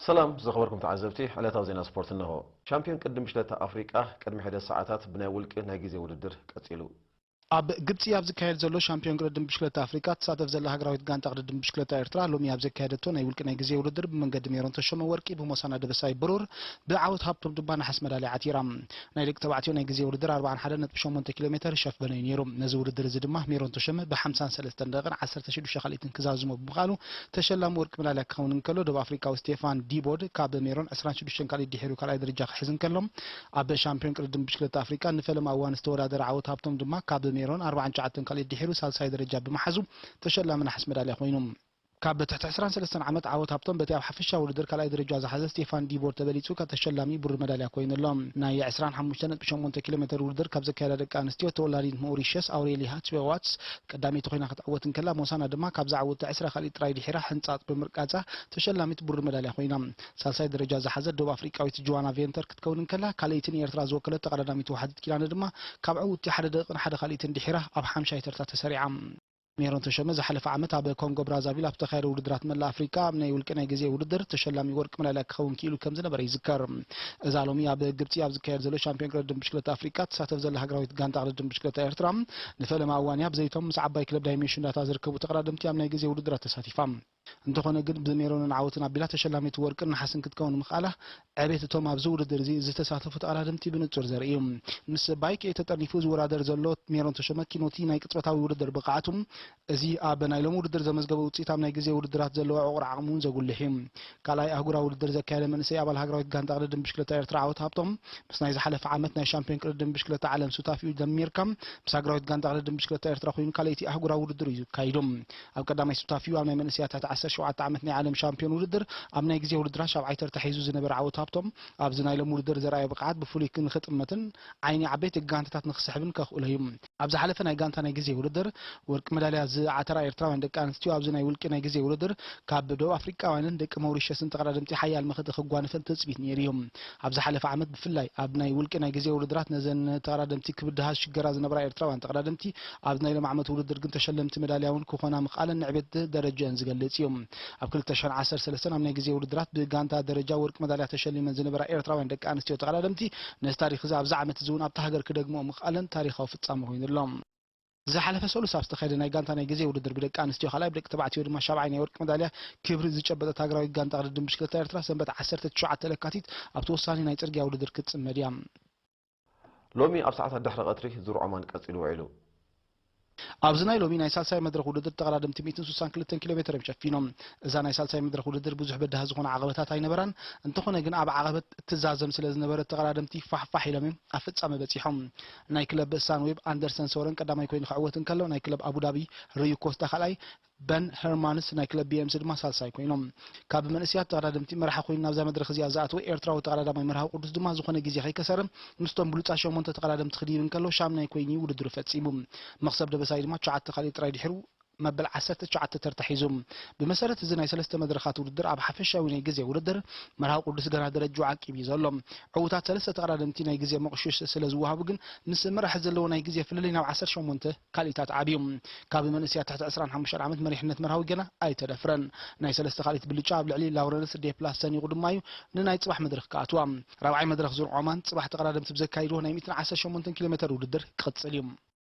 ሰላም ዝኸበርኩም ተዓዘብቲ፣ ዕለታዊ ዜና ስፖርት እነሆ። ሻምፒዮን ቅድድም ብሽክለታ ኣፍሪቃ ቅድሚ ሕደ ሰዓታት ብናይ ውልቂ ናይ ግዜ ውድድር ቀጺሉ። ኣብ ግብጺ ኣብ ዝካየድ ዘሎ ሻምፒዮን ቅድድም ብሽክለታ ኣፍሪቃ ትሳተፍ ዘላ ሃገራዊት ጋንታ ቅድድም ብሽክለታ ኤርትራ ሎሚ ኣብ ዘካየደቶ ናይ ውልቂ ናይ ግዜ ውድድር ብመንገዲ ሜሮን ተሾመ ወርቂ፣ ብሞሳና ደበሳይ ብሩር፣ ብዓወት ሃብቶም ድማ ነሓስ መዳልያ ዓቲራ። ናይ ደቂ ተባዕትዮ ናይ ግዜ ውድድር ኣርባዓን ሓደን ነጥቢ ሸሞንተ ኪሎ ሜተር ሸፍ በነዩ ነይሩ። ነዚ ውድድር እዚ ድማ ሜሮን ተሾመ ብ ሓምሳን ሰለስተን ደቂቕን ዓሰርተ ሽዱሽተ ካልኢትን ክዛዝሞ ብምኽኣሉ ተሸላሚ ወርቂ መዳልያ ክኸውን እንከሎ፣ ደቡብ ኣፍሪቃዊ ስቴፋን ዲቦድ ካብ ሜሮን ዕስራን ሽዱሽተን ካልኢት ድሒሩ ካልኣይ ደረጃ ክሕዝ እንከሎ፣ ኣብ ሻምፒዮን ቅድድም ብሽክለታ ኣፍሪቃ ንፈለማ እዋን ዝተወዳደረ ዓወት ሃብቶም ድማ ካብ ሜሮን ኣርባዓን ትሽዓተን ካልኢት ድሒሩ ሳልሳይ ደረጃ ብምሓዙ ተሸላሚ ነሓስ መዳልያ ኮይኑ። ካብ ትሕቲ ዕስራን ሰለስተን ዓመት ዓወት ሃብቶም በቲ ኣብ ሓፈሻዊ ውድድር ካልኣይ ደረጃ ዝሓዘ ስቴፋን ዲቦር ተበሊጹ ካብ ተሸላሚ ብሩር መዳልያ ኮይኑ ኣሎ። ናይ ዕስራን ሓሙሽተን ነጥቢ ሸሞንተ ኪሎ ሜተር ውድድር ካብ ዘካየዳ ደቂ ኣንስትዮ ተወላዲት ሞሪሸስ ኣውሬሊያ ትዌዋትስ ቀዳመይቲ ኮይና ክትዕወት እንከላ፣ ሞሳና ድማ ካብዛ ዓወት ዕስራ ካልኢት ጥራይ ድሒራ ሕንጻጽ ብምርቃጻ ተሸላሚት ብሩር መዳልያ ኮይና። ሳልሳይ ደረጃ ዝሓዘት ደቡብ ኣፍሪቃዊት ጆዋና ቬንተር ክትከውን እንከላ፣ ካልኣይቲ ንኤርትራ ዝወከለት ተቐዳዳሚት ዋሕዲት ኪዳነ ድማ ካብ ዕውትቲ ሓደ ደቂቕን ሓደ ካልኢትን ድሒራ ኣብ ሓምሻይ ተርታ ተሰሪዓ። ሜሮን ተሾመ ዝሓለፈ ዓመት ኣብ ኮንጎ ብራዛቪል ኣብ ዝተኻየደ ውድድራት መላእ ኣፍሪቃ ኣብ ናይ ውልቂ ናይ ግዜ ውድድር ተሸላሚ ወርቂ መዳልያ ክኸውን ክኢሉ ከም ዝነበረ ይዝከር። እዛ ሎሚ ኣብ ግብጺ ኣብ ዝካየድ ዘሎ ሻምፒዮን ቅድድም ብሽክለታ ኣፍሪቃ ትሳተፍ ዘላ ሃገራዊት ጋንታ ቅድድም ብሽክለታ ኤርትራ ንፈለማ እዋን እያ ብዘይቶም ምስ ዓባይ ክለብ ዳይሜንሽን ዳታ ዝርከቡ ተቐዳደምቲ ኣብ ናይ ግዜ ውድድራት ተሳቲፋ። እንተኾነ ግን ብሜሮንን ዓወትን ኣቢላ ተሸላሚት ወርቅን ነሓስን ክትከውን ምኽኣላ ዕቤት እቶም ኣብዚ ውድድር እዚ ዝተሳተፉ ተቐዳደምቲ ብንጹር ዘርኢ እዩ። ምስ ባይክ ኤ ተጠርኒፉ ዝወዳደር ዘሎ ሜሮን ተሾመ ኪኖቲ ናይ ቅጽበታዊ ውድድር ብቕዓቱ እዚ ኣብ ናይ ሎሚ ውድድር ዘመዝገበ ውጽኢት ኣብ ናይ ግዜ ውድድራት ዘለዎ ዕቑር ዓቕሚ እውን ዘጉልሕ እዩ። ካልኣይ ኣህጉራዊ ውድድር ዘካየደ መንእሰይ ኣባል ሃገራዊት ጋንታ ቅድድም ብሽክለታ ኤርትራ ዓወት ሃብቶም ምስ ናይ ዝሓለፈ ዓመት ናይ ሻምፒዮን ቅድድም ብሽክለታ ዓለም ሱታፊኡ ደሚርካ ምስ ሃገራዊት ጋንታ ቅድድም ብሽክለታ ኤርትራ ኮይኑ ካልኣይቲ ኣህጉራዊ ውድድር እዩ ኣካይዱ። ኣብ ቀዳማይ ሱታፊኡ ኣብ ናይ መንእሰያት ትሕቲ ዓሰርተ ሸውዓተ ዓመት ናይ ዓለም ሻምፒዮን ውድድር ኣብ ናይ ግዜ ውድድራት ሻብዓይ ተርታ ሒዙ ዝነበረ ዓወት ሃብቶም ኣብዚ ናይ ሎም ውድድር ዘርኣዮ ብቕዓት ብፍሉይ ንኽጥመትን ዓይኒ ዓበይቲ ጋንታታት ንኽስሕብን ከኽእሎ እዩ። ኣብ ዝሓለፈ ናይ ጋንታ ናይ ግዜ ውድድር ወርቂ መዳልያ ዝዓተራ ኤርትራውያን ደቂ ኣንስትዮ ኣብዚ ናይ ውልቂ ናይ ግዜ ውድድር ካብ ደቡብ ኣፍሪቃውያንን ደቂ ሞሪሸስን ተቐዳደምቲ ሓያል መኸተ ክጓነፈን ትጽቢት ነይሩ እዩ። ኣብ ዝሓለፈ ዓመት ብፍላይ ኣብ ናይ ውልቂ ናይ ግዜ ውድድራት ነዘን ተቐዳደምቲ ክብድሃ ዝሽገራ ዝነበራ ኤርትራውያን ተቐዳደምቲ ኣብዚ ናይ ሎም ዓመት ውድድር ግን ተሸለምቲ መዳልያ እውን ክኾና ምኽኣለን ንዕቤት ደረጃን ዝገልጽ እዩ። ኣብ ክልተ ሽሕን ዓሰርተ ሰለስተን ኣብ ናይ ግዜ ውድድራት ብጋንታ ደረጃ ወርቂ መዳልያ ተሸሊመን ዝነበራ ኤርትራውያን ደቂ ኣንስትዮ ተቐዳደምቲ ነዚ ታሪኽ እዚ ኣብዚ ዓመት እዚ እውን ኣብታ ሃገር ክደግምኦ ምኽኣለን ታሪኻዊ ፍጻመ ኮይኑ ኣሎ። ዝሓለፈ ሰሉስ ኣብ ዝተኻየደ ናይ ጋንታ ናይ ግዜ ውድድር ብደቂ ኣንስትዮ ካልኣይ ብደቂ ተባዕትዮ ድማ ሻብዓይ ናይ ወርቂ መዳልያ ክብሪ ዝጨበጠት ሃገራዊት ጋንታ ቅድድም ብሽክለታ ኤርትራ ሰንበት ዓሰርተ ትሽዓተ ለካቲት ኣብቲ ወሳኒ ናይ ጽርግያ ውድድር ክትጽመድ እያ። ሎሚ ኣብ ሰዓታት ድሕሪ ቀትሪ ዙር ዖማን ቀጺሉ ውዒሉ። ኣብዚ ናይ ሎሚ ናይ ሳልሳይ መድረኽ ውድድር ተቐዳደምቲ ሚእትን ስሳን ክልተን ኪሎ ሜተር እዮም ሸፊኖም። እዛ ናይ ሳልሳይ መድረኽ ውድድር ብዙሕ በዳሂ ዝኾነ ዓቐበታት ኣይነበራን። እንተኾነ ግን ኣብ ዓቐበት እትዛዘም ስለ ዝነበረት ተቐዳደምቲ ፋሕፋሕ ኢሎም እዮም ኣብ ፍጻመ በጺሖም። ናይ ክለብ ሳንዌብ ኣንደርሰን ሶረን ቀዳማይ ኮይኑ ክዕወት እንከሎ፣ ናይ ክለብ ኣቡዳቢ ርዩ ኮስታ ካልኣይ፣ በን ሄርማንስ ናይ ክለብ ቢ ኤም ሲ ድማ ሳልሳይ ኮይኖም። ካብ መንእሰያት ተቐዳደምቲ መራሒ ኮይኑ ናብዛ መድረኽ እዚኣ ዝኣተወ ኤርትራዊ ተቐዳዳማይ መርሃዊ ቅዱስ ድማ ዝኾነ ግዜ ከይከሰረ ምስቶም ብሉጻት ሸሞንተ ተቐዳደምቲ ክድይብ እንከሎ ሻምናይ ኮይኑ እዩ ውድድሩ ፈጺሙ። መኽሰብ ደበሳይ ድማ ትሽዓተ ካልኢት ጥራይ ድሒሩ መበል ዓሰርተ ትሽዓተ ተርታ ሒዙ። ብመሰረት እዚ ናይ ሰለስተ መድረኻት ውድድር ኣብ ሓፈሻዊ ናይ ግዜ ውድድር መርሃዊ ቅዱስ ገና ደረጃኡ ዓቂቡ እዩ ዘሎ። ዕዉታት ሰለስተ ተቐዳደምቲ ናይ ግዜ መቑሽሽ ስለ ዝወሃቡ ግን ምስ መራሒ ዘለዎ ናይ ግዜ ፍልልይ ናብ ዓሰርተ ሸሞንተ ካልኢታት ዓብዩ። ካብ መንእሰያት ትሕቲ ዕስራን ሓሙሽተን ዓመት መሪሕነት መርሃዊ ገና ኣይተደፍረን። ናይ ሰለስተ ካልኢት ብልጫ ኣብ ልዕሊ ላውረንስ ዴፕላስ ሰኒቑ ድማ እዩ ንናይ ጽባሕ መድረኽ ክኣትዋ። ራብዓይ መድረኽ ዙር ዖማን ጽባሕ ተቐዳደምቲ ብዘካይድዎ ናይ ሚእትን ዓሰርተ ሸሞንተን ኪሎ ሜተር ውድድር ክቕጽል እዩ።